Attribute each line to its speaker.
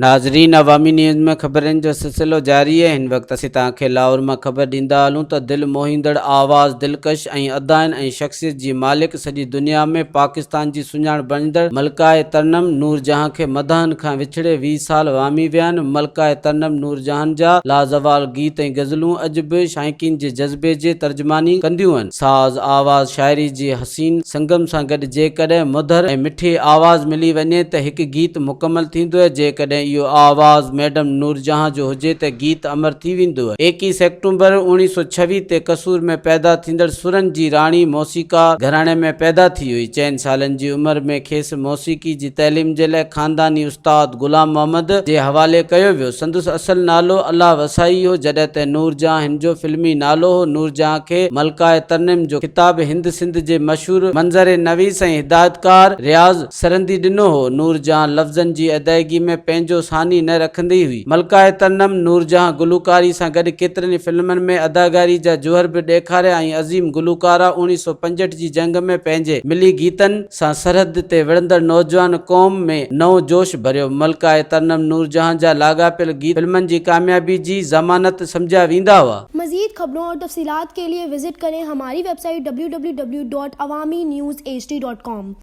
Speaker 1: ناظرين عوامي نيوز ۾ خبرن جو سلسلو جاري آهي هن وقت اسين توهان کي لاهور مان خبر ڏيندا هلون ته دل موهيندڙ آواز دلڪش ۽ ادائن ۽ شخصيت جي مالڪ سڄي دنيا ۾ پاڪستان جي سڃاڻ بڻجندڙ ملڪه ترنم نور جهان کي مداحن کان وڇڙي 20 سال وامي ويا آهن ملڪه ترنم نور جهان جا لازوال گيت ۽ غزلون اڄ به شائقين جي جذبي جي ترجماني ڪنديون آهن ساز آواز شاعري جي حسين سنگم سان گڏ جيڪڏهن مڌر ۽ مٺي آواز ملي وڃي ته هڪ گيت مڪمل ٿيندو ۽ جيڪڏهن اهو آواز ميڊم نورجهان جو هجي ته گيت امر ٿي ويندو. ايڪيهه سيپٽمبر اوڻيهه سو ڇويهه تي قصور ۾ پيدا ٿيندڙ سرن جي راڻي موسيقار گهراڻي ۾ پيدا ٿي هئي. چئن سالن جي عمر ۾ کيس موسيقي جي تعليم جي لاء خانداني استاد غلام محمد جي حوالي ڪيو ويو. سندس اصل نالو الله وسائي هو، جڏهن ته نورجهان هن جو فلمي نالو هو. نورجهان کي ملڪه ترنم جو خطاب هند سنڌ جي مشهور منظر نويس ۽ هدايتڪار رياض سرهندي ڏنو هو. نورجهان لفظن جي ادائگي ۾ پنهنجو ثاني نه رکندي هئي. ملڪه ترنم نورجهان گلوڪاري سان گڏ ڪيترن ئي فلمن ۾ اداگاري جا جوهر به ڏيکاريا ۽ عظيم گلوڪاره 1965 جي جنگ ۾ پنهنجي ملي گيتن سان سرحد تي وڙهندڙ نوجوان قوم ۾ نئون جوش ڀريو. ملڪه ترنم نورجهان جا لاڳاپيل گيت فلمن جي ڪاميابي جي ضمانت سمجهيا ويندا هئا.
Speaker 2: مزيد خبرون اور تفصيلات کے لئے وزٽ ڪرين ھماري website W W W dot Awami news H D dot com.